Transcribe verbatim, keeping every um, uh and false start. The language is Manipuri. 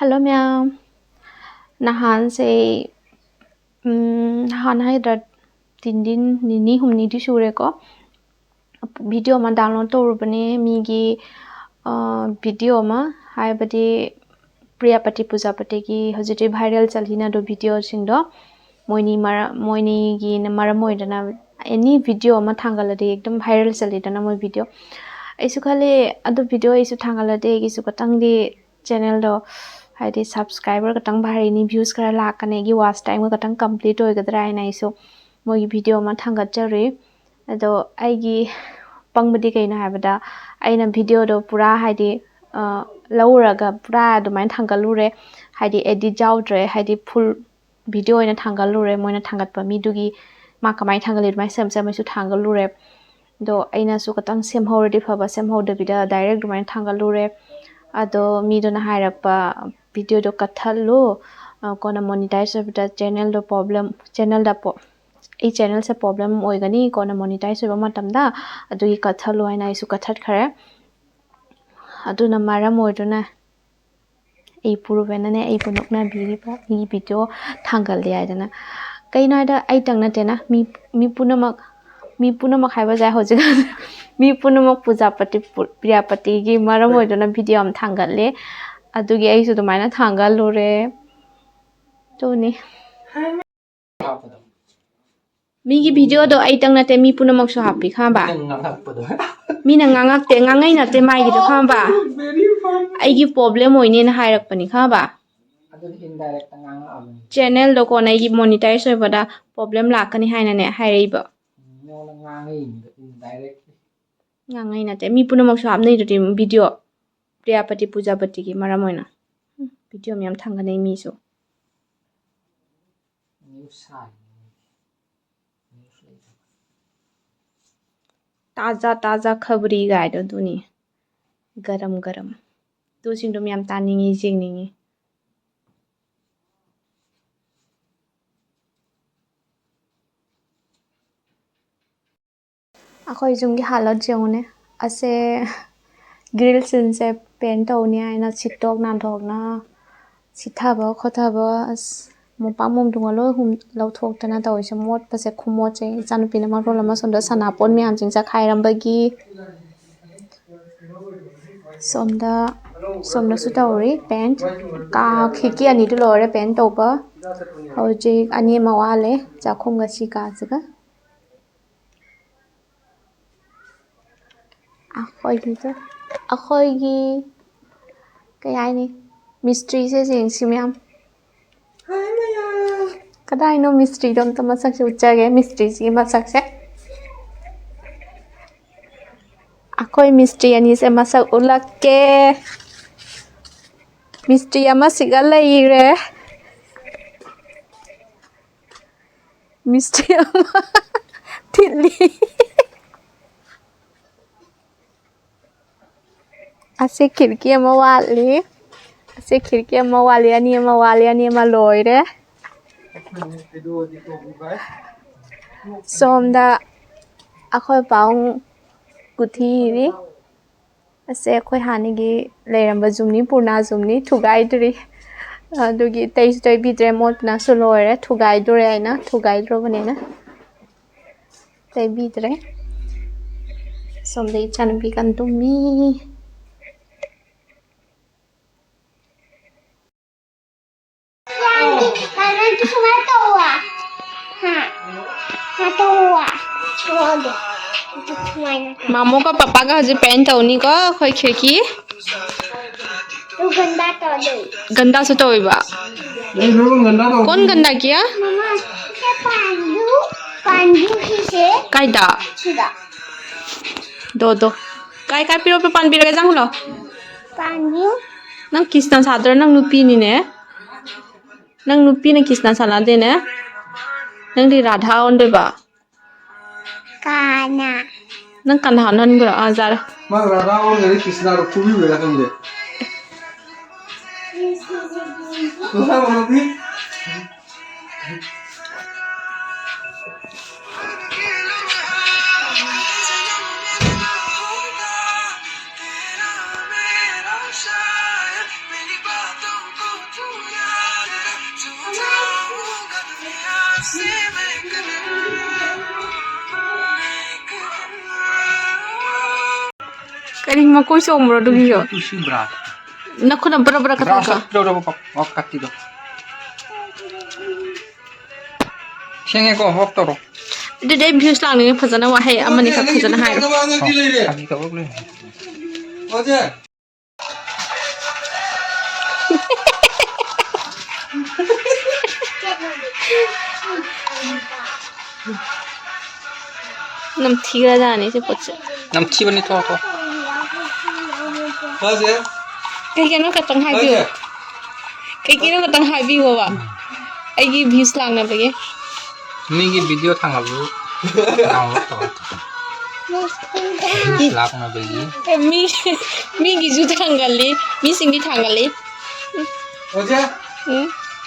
ꯍꯜꯂꯣ ꯃꯌꯥꯝ꯫ ꯅꯍꯥꯟꯁꯦ, ꯎꯝ, ꯅꯍꯥꯟ ꯍꯥꯏꯗ꯭ꯔꯥ, ꯇꯤꯟꯗꯤꯟ ꯅꯤꯅꯤ ꯍꯨꯝꯅꯤꯗꯤ ꯁꯨꯔꯦꯀꯣ꯫ ꯚꯤꯗꯤꯑꯣ ꯑꯃ ꯗꯥꯎꯟꯂꯣꯗ ꯇꯧꯔꯨꯕꯅꯦ, ꯃꯤꯒꯤ, ꯑ, ꯚꯤꯗꯤꯑꯣ ꯑꯃ, ꯍꯥꯏꯕꯗꯤ ꯄ꯭ꯔꯤꯌꯥꯄꯇꯤ ꯄꯨꯖꯥꯄꯇꯤꯒꯤ ꯍꯧꯖꯤꯛꯇꯤ ꯚꯥꯏꯔꯦꯜ ꯆꯠꯂꯤꯅ ꯑꯗꯨ ꯚꯤꯗꯤꯑꯣꯁꯤꯡꯗꯣ꯫ ꯃꯣꯏꯅꯤ ꯃꯔ-, ꯃꯣꯏꯅꯤꯒꯤꯅ ꯃꯔꯝ ꯑꯣꯏꯗꯅ ꯑꯦꯅꯤ ꯚꯤꯗꯤꯑꯣ ꯑꯃ ꯊꯥꯡꯒꯠꯂꯗꯤ ꯑꯗꯨꯝ ꯚꯥꯏꯔꯦꯜ ꯆꯠꯂꯤꯗꯅ ꯃꯣꯏ ꯚꯤꯗꯤꯑꯣ꯫ ꯑꯩꯁꯨ ꯈꯜꯂꯤ ꯑꯗꯨ ꯚꯤꯗꯤꯑꯣ ꯑꯩꯁꯨ ꯊꯥꯡꯒꯠꯂꯗꯤ ꯑꯩꯒꯤꯁꯨ ꯈꯇꯪꯗꯤ ꯆꯦꯅꯦꯜꯗꯣ ꯍꯥꯏꯗꯤ ꯁꯕꯁꯀ꯭ꯔꯥꯏꯕꯔ ꯈꯛꯇꯪ ꯄꯥꯏꯔꯤꯅꯤ, ꯚ꯭ꯌꯨꯁ ꯈꯔ ꯂꯥꯛꯀꯅꯤ, ꯑꯩꯒꯤ ꯋꯥꯆ ꯇꯥꯏꯝꯒ ꯈꯛꯇꯪ ꯀꯝꯄ꯭ꯂꯤꯠ ꯑꯣꯏꯒꯗ꯭ꯔꯥ ꯍꯥꯏꯅ ꯑꯩꯁꯨ ꯃꯣꯏꯒꯤ ꯚꯤꯗꯤꯑꯣ ꯑꯃ ꯊꯥꯡꯒꯠꯆꯔꯨꯏ꯫ ꯑꯗꯣ ꯑꯩꯒꯤ ꯄꯪꯕꯗꯤ ꯀꯩꯅꯣ ꯍꯥꯏꯕꯗ, ꯑꯩꯅ ꯚꯤꯗꯤꯑꯣꯗꯣ ꯄꯨꯔꯥ ꯍꯥꯏꯗꯤ, ꯑ, ꯂꯧꯔꯒ ꯄꯨꯔꯥ ꯑꯗꯨꯃꯥꯏꯅ ꯊꯥꯡꯒꯠꯂꯨꯔꯦ, ꯍꯥꯏꯗꯤ ꯑꯦꯗꯤꯠ ꯌꯥꯎꯗ꯭ꯔꯦ, ꯍꯥꯏꯗꯤ ꯐꯨꯜ ꯚꯤꯗꯤꯑꯣ ꯑꯣꯏꯅ ꯊꯥꯡꯒꯠꯂꯨꯔꯦ ꯃꯣꯏꯅ ꯊꯥꯡꯒꯠꯄ ꯃꯤꯗꯨꯒꯤ꯫ ꯃꯥ ꯀꯃꯥꯏꯅ ꯊꯥꯡꯒꯠꯂꯤ ꯑꯗꯨꯃꯥꯏꯅ ꯁꯦꯝ ꯁꯦꯝ ꯑꯩꯁꯨ ꯊꯥꯡꯒꯠꯂꯨꯔꯦ꯫ ꯑꯗꯣ ꯑꯩꯅꯁꯨ ꯈꯇꯪ ꯁꯦꯝꯍꯧꯔꯗꯤ ꯐꯕ, ꯁꯦꯝꯍꯧꯗꯕꯤꯗ ꯗꯥꯏꯔꯦꯛ ꯑꯗꯨꯃꯥꯏꯅ ꯊꯥꯡꯒꯠꯂꯨꯔꯦ꯫ ꯑꯗꯣ ꯃꯤꯗꯨꯅ ꯍꯥꯏꯔꯛꯄ, "ꯚꯤꯗꯤꯑꯣꯗꯣ ꯀꯛꯊꯠꯂꯨ, ꯑ, ꯀꯣꯟꯅ ꯃꯣꯅꯤꯇꯥꯏꯖ ꯑꯣꯏꯕꯗ ꯆꯦꯅꯦꯜꯗꯣ ꯄ꯭ꯔꯣꯕ꯭ꯂꯦꯝ, ꯆꯦꯅꯦꯜꯗ ꯄꯣ-, ꯑꯩ ꯆꯦꯅꯦꯜꯁꯦ ꯄ꯭ꯔꯣꯕ꯭ꯂꯦꯝ ꯑꯣꯏꯒꯅꯤ ꯀꯣꯟꯅ ꯃꯣꯅꯤꯇꯥꯏꯖ ꯑꯣꯏꯕ ꯃꯇꯝꯗ, ꯑꯗꯨꯒꯤ ꯀꯛꯊꯠꯂꯨ" ꯍꯥꯏꯅ ꯑꯩꯁꯨ ꯀꯛꯊꯠꯈ꯭ꯔꯦ꯫ ꯑꯗꯨꯅ ꯃꯔꯝ ꯑꯣꯏꯗꯨꯅ ꯑꯩ ꯄꯨꯔꯨꯕꯅꯅꯦ ꯑꯩꯕꯨ ꯅꯣꯛꯅꯕꯤꯔꯤꯕ, ꯃꯤ ꯚꯤꯗꯤꯑꯣ ꯊꯥꯡꯒꯠꯂꯦ ꯍꯥꯏꯗꯅ꯫ ꯀꯩꯅꯣ ꯍꯥꯏꯗ ꯑꯩꯇꯪ ꯅꯠꯇꯦꯅ, ꯃꯤ, ꯃꯤ ꯄꯨꯝꯅꯃꯛ, ꯃꯤ ꯄꯨꯝꯅꯃꯛ ꯍꯥꯏꯕꯁꯦ ꯍꯧꯖꯤꯛ ꯃꯤ ꯄꯨꯝꯅꯃꯛ ꯄꯨꯖꯥꯄꯇꯤ, ꯄꯨ-, ꯄ꯭ꯔꯤꯌꯥꯄꯇꯤꯒꯤ ꯃꯔꯝ ꯑꯣꯏꯗꯨꯅ ꯚꯤꯗꯤꯑꯣ ꯑꯃ ꯊꯥꯡꯒꯠꯂꯦ꯫ ꯑꯗꯨꯒꯤ ꯑꯩꯁꯨ ꯑꯗꯨꯃꯥꯏꯅ ꯊꯥꯡꯒꯠꯂꯨꯔꯦ꯫ ꯑꯗꯨꯅꯤ꯫ ꯃꯤꯒꯤ ꯚꯤꯗꯤꯑꯣꯗꯣ ꯑꯩꯇꯪ ꯅꯠꯇꯦ, ꯃꯤ ꯄꯨꯝꯅꯃꯛꯁꯨ ꯍꯥꯞꯄꯤ, ꯈꯪꯉꯕ? ꯅꯪ ꯉꯥꯡꯉꯛꯄꯗꯣ꯫ ꯃꯤꯅ ꯉꯥꯡꯉꯛꯇꯦ, ꯉꯥꯡꯉꯩ ꯅꯠꯇꯦ ꯃꯥꯏꯒꯤꯗꯣ, ꯈꯪꯉꯕ? Very funny. ꯑꯩꯒꯤ ꯄ꯭ꯔꯣꯕ꯭ꯂꯦꯝ ꯑꯣꯏꯅꯦꯅ ꯍꯥꯏꯔꯛꯄꯅꯤ, ꯈꯪꯉꯕ? ꯑꯗꯨꯗꯤ indirect ꯉꯥꯡꯉꯛꯑꯕꯅꯤ꯫ ꯆꯦꯅꯦꯜꯗꯣ ꯀꯣꯟꯅ ꯑꯩꯒꯤ ꯃꯣꯅꯤꯇꯥꯏꯖ ꯑꯣꯏꯕꯗ ꯄ꯭ꯔꯣꯕ꯭ꯂꯦꯝ ꯂꯥꯛꯀꯅꯤ ꯍꯥꯏꯅꯅꯦ ꯍꯥꯏꯔꯛꯏꯕ꯫ ꯅꯉꯣꯟꯗ ꯉꯥꯡꯉꯛꯏꯅꯤꯗ, indirectly꯫ ꯉꯥꯡꯉꯩ ꯅꯠꯇꯦ, ꯃꯤ ꯄꯨꯝꯅꯃꯛꯁꯨ ꯍꯥꯞꯅꯩꯗꯨꯗꯤ ꯚꯤꯗꯤꯑꯣ, ꯄ꯭ꯔꯤꯌꯥꯄꯇꯤ ꯄꯨꯖꯥꯄꯇꯤꯒꯤ ꯃꯔꯝ ꯑꯣꯏꯅ꯫ ꯎꯝ, ꯚꯤꯗꯤꯑꯣ ꯃꯌꯥꯝ ꯊꯥꯡꯒꯠꯅꯩ ꯃꯤꯁꯨ꯫ News ꯁꯥꯔꯤꯅꯤ ꯃꯣꯏꯗꯤ꯫ News ꯂꯩꯇꯕ꯫ ꯇꯥꯖꯥ ꯇꯥꯖꯥ ꯈꯕꯔꯤ ꯒꯥꯏꯗꯣ ꯑꯗꯨꯅꯤ꯫ ꯒꯔꯝ ꯒꯔꯝ꯫ ꯑꯗꯨꯁꯤꯡꯗꯣ ꯃꯌꯥꯝ ꯇꯥꯅꯤꯡꯉꯤ, ꯌꯦꯡꯅꯤꯡꯉꯤ꯫ ꯑꯩꯈꯣꯏ ꯌꯨꯝꯒꯤ ꯍꯥꯂꯠ ꯌꯦꯡꯉꯨꯅꯦ꯫ ꯑꯁꯦ ꯒ꯭ꯔꯤꯜꯁꯤꯡꯁꯦ ꯄꯦꯟ ꯇꯧꯅꯤ ꯍꯥꯏꯅ ꯁꯤꯠꯇꯣꯛ ꯅꯥꯟꯊꯣꯛꯅ ꯁꯤꯠꯊꯕ ꯈꯣꯠꯊꯕ, ꯑꯁ, ꯃꯣꯝꯄꯥꯛ ꯃꯣꯝꯗꯨꯒ ꯂꯣꯏ ꯍꯨꯝ-, ꯂꯧꯊꯣꯛꯇꯅ ꯇꯧꯔꯤꯁꯦ꯫ ꯃꯣꯠꯄꯁꯦ ꯈꯨꯃꯣꯠꯁꯦ, ꯏꯆꯥꯅꯨꯄꯤꯅ ꯃꯔꯣꯜ ꯑꯃ ꯁꯣꯝꯗ ꯁꯅꯥꯄꯣꯠ ꯃꯌꯥꯝꯁꯤꯡ ꯆꯈꯥꯏꯔꯝꯕꯒꯤ꯫ ꯁꯣꯝꯗ, ꯁꯣꯝꯗꯁꯨ ꯇꯧꯔꯤ paint꯫ ꯀꯥ, ꯈꯤꯔꯀꯤ ꯑꯅꯤꯗꯨ ꯂꯣꯏꯔꯦ paint ꯇꯧꯕ꯫ ꯍꯧꯖꯤꯛ ꯑꯅꯤ ꯑꯃ ꯋꯥꯠꯂꯦ, ꯆꯥꯛꯈꯨꯝꯒ ꯁꯤ ꯀꯥꯁꯤꯒ꯫ ꯑꯩꯈꯣꯏꯒꯤꯁꯨ, ꯑꯩꯈꯣꯏꯒꯤ, ꯀꯩ ꯍꯥꯏꯅꯤ, ꯃꯤꯁꯇ꯭ꯔꯤꯁꯦ ꯌꯦꯡꯁꯤ ꯃꯌꯥꯝ꯫ ꯀꯗꯥꯏꯅꯣ ꯃꯤꯁꯇ꯭ꯔꯤꯗꯣ? ꯑꯝꯇ ꯃꯁꯛꯁꯦ ꯎꯠꯆꯒꯦ, ꯃꯤꯁꯇ꯭ꯔꯤꯁꯤꯒꯤ ꯃꯁꯛꯁꯦ꯫ ꯑꯩꯈꯣꯏ ꯃꯤꯁꯇ꯭ꯔꯤ ꯑꯅꯤꯁꯦ ꯃꯁꯛ ꯎꯠꯂꯛꯀꯦ꯫ ꯃꯤꯁꯇ꯭ꯔꯤ ꯑꯃꯁꯤꯒ ꯂꯩꯔꯦ꯫ ꯃꯤꯁꯇ꯭ꯔꯤ ꯑꯃ ꯊꯤꯠꯂꯤ꯫ ꯑꯁꯤ ꯈꯤꯔꯀꯤ ꯑꯃ ꯋꯥꯠꯂꯤ꯫ ꯑꯁꯤ ꯈꯤꯔꯀꯤ ꯑꯃ ꯋꯥꯠꯂꯤ, ꯑꯅꯤ ꯑꯃ ꯋꯥꯠꯂꯤ, ꯑꯅꯤ ꯑꯃ ꯂꯣꯏꯔꯦ꯫ ꯁꯣꯝꯗ ꯑꯩꯈꯣꯏ ꯄꯥꯎꯡ ꯀꯨꯊꯤꯔꯤ꯫ ꯑꯁꯦ ꯑꯩꯈꯣꯏ ꯍꯥꯟꯅꯒꯤ ꯂꯩꯔꯝꯕ ꯖꯨꯝꯅꯤ, ꯄꯨꯔꯅꯥ ꯖꯨꯝꯅꯤ, ꯊꯨꯒꯥꯏꯗ꯭ꯔꯤ꯫ ꯑꯗꯨꯒꯤ ꯇꯩꯁꯨ ꯇꯩꯕꯤꯗ꯭ꯔꯦ, ꯃꯣꯠꯄꯅꯁꯨ ꯂꯣꯏꯔꯦ, ꯊꯨꯒꯥꯏꯗꯣꯔꯦ ꯍꯥꯏꯅ, ꯊꯨꯒꯥꯏꯗ꯭ꯔꯣꯕꯅꯤꯅ ꯇꯩꯕꯤꯗ꯭ꯔꯦ꯫ ꯁꯣꯝꯗ ꯏꯆꯥꯅꯨꯄꯤ ꯀꯟ ꯇꯨꯝꯃꯤ꯫ ꯅꯪꯗꯤ ꯁꯨꯃꯥꯏꯅ ꯇꯧꯋꯣ꯫ ꯍꯥ? ꯍꯥ, ꯇꯧꯋꯣ꯫ ꯊꯣꯛꯑꯒꯦ꯫ ꯑꯗꯨ ꯁꯨꯃꯥꯏꯅ ꯇꯧ꯫ ꯃꯥꯃꯣꯒ ꯄꯄꯥꯒ ꯍꯧꯖꯤꯛ paint ꯇꯧꯅꯤꯀꯣ ꯑꯩꯈꯣꯏ ꯈꯤꯔꯀꯤ꯫ ꯑꯗꯨ ꯒꯟꯗꯥ ꯇꯧꯗꯣꯏ꯫ ꯒꯟꯗꯥꯁꯨ ꯇꯧꯋꯤꯕ꯫ नहीं, लोगों गंदा तो ꯀꯣꯟ ꯒꯟꯗꯥ ꯀꯤꯌꯥ? ꯃꯃꯥ, ꯁꯤꯗ ꯄꯥꯟꯗꯨ, ꯄꯥꯟꯗꯨ ꯁꯤꯁꯦ꯫ ꯀꯥꯏꯗ? ꯁꯤꯗ꯫ ꯗꯣ, ꯗꯣ꯫ ꯀꯥꯏ, ꯀꯥꯏ ꯄꯤꯔꯣ, ꯄꯥꯟꯕꯤꯔꯒꯦ, ꯆꯪꯉꯨ ꯂꯥꯎ꯫ ꯄꯥꯟꯕꯤꯌꯨ꯫ ꯅꯪ ꯀ꯭ꯔꯤꯁꯅ ꯁꯥꯗ꯭ꯔꯣ? ꯅꯪ ꯅꯨꯄꯤꯅꯤꯅꯦ꯫ ꯅꯪ ꯅꯨꯄꯤꯅ ꯀ꯭ꯔꯤꯁꯅ ꯁꯥꯟꯅꯗꯦꯅꯦ꯫ ꯅꯪꯗꯤ ꯔꯥꯙꯥ ꯑꯣꯟꯗꯣꯏꯕ꯫ ꯀꯅꯥ? ꯅꯪ ꯀꯅꯥ ꯑꯣꯟꯍꯟꯈ꯭ꯔꯣ? ꯑꯥ, ꯌꯥꯔꯦ꯫ ꯃꯥ ꯔꯥꯙꯥ ꯑꯣꯟꯈ꯭ꯔꯦ, ꯀ꯭ꯔꯤꯁꯅ ꯐꯨꯕꯤꯈ꯭ꯔꯦ ꯈꯪꯗꯦ꯫ ꯃꯁꯥ ꯃꯔꯨꯞꯇꯤ꯫ ꯀꯔꯤ ꯃꯀꯣꯏ ꯆꯣꯡꯕ꯭ꯔꯣ ꯑꯗꯨꯒꯤꯁꯨ? ꯇꯨꯁꯤ ꯕ꯭ꯔꯥ꯫ ꯅꯈꯨꯠꯅ ꯕ꯭ꯔ ꯕ꯭ꯔ ꯕ꯭ꯔꯥ ꯀꯊꯣꯛꯈꯣ꯫ ꯁꯠ ꯇꯧꯔꯕ ꯄ-, ꯑꯣ, ꯀꯠꯇꯤꯗꯣ꯫ ꯁꯦꯡꯉꯦꯀꯣ, ꯑꯣꯐ ꯇꯧꯔꯣ꯫ ꯑꯗꯨꯗꯤ ꯑꯩ ꯚ꯭ꯌꯨꯁ ꯂꯥꯡꯅꯤꯡꯉꯦ, ꯐꯖꯅ ꯋꯥꯍꯩ ꯑꯃꯅꯤꯈꯛ ꯐꯖꯅ ꯍꯥꯏꯔꯣ꯫ ꯑꯣ, ꯐꯥꯒꯤ ꯇꯧꯔꯛꯂꯦ꯫ ꯅꯝꯊꯤꯈ꯭ꯔꯖꯥꯠꯅꯤ ꯁꯤ ꯄꯣꯠꯁꯦ꯫ ꯅꯝꯊꯤꯕꯅꯤ, ꯊꯣꯛꯑꯣ, ꯊꯣꯛꯑꯣ꯫ ꯀꯩꯒꯤꯅꯣ ꯈꯛꯇꯪ ꯍꯥꯏꯕꯤꯌꯨ꯫ ꯀꯩꯒꯤꯅꯣ ꯈꯛꯇꯪ ꯍꯥꯏꯕꯤꯌꯣꯕ꯫ ꯑꯩꯒꯤ ꯚ꯭ꯌꯨꯁ ꯂꯥꯡꯅꯕꯒꯤ꯫ ꯃꯤꯒꯤ ꯚꯤꯗꯤꯑꯣ ꯊꯥꯡꯒꯠꯂꯨ꯫ ꯗꯥꯎꯟꯂꯣꯗ ꯇꯧꯔꯣ꯫ ꯚ꯭ꯌꯨꯁ ꯂꯥꯛꯅꯕꯒꯤ꯫ ꯑꯦ, ꯃꯤ, ꯃꯤꯒꯤꯁꯨ ꯊꯥꯡꯒꯜꯂꯤ, ꯃꯤꯁꯤꯡꯒꯤ ꯊꯥꯡꯒꯜꯂꯤ꯫ ꯎꯝ꯫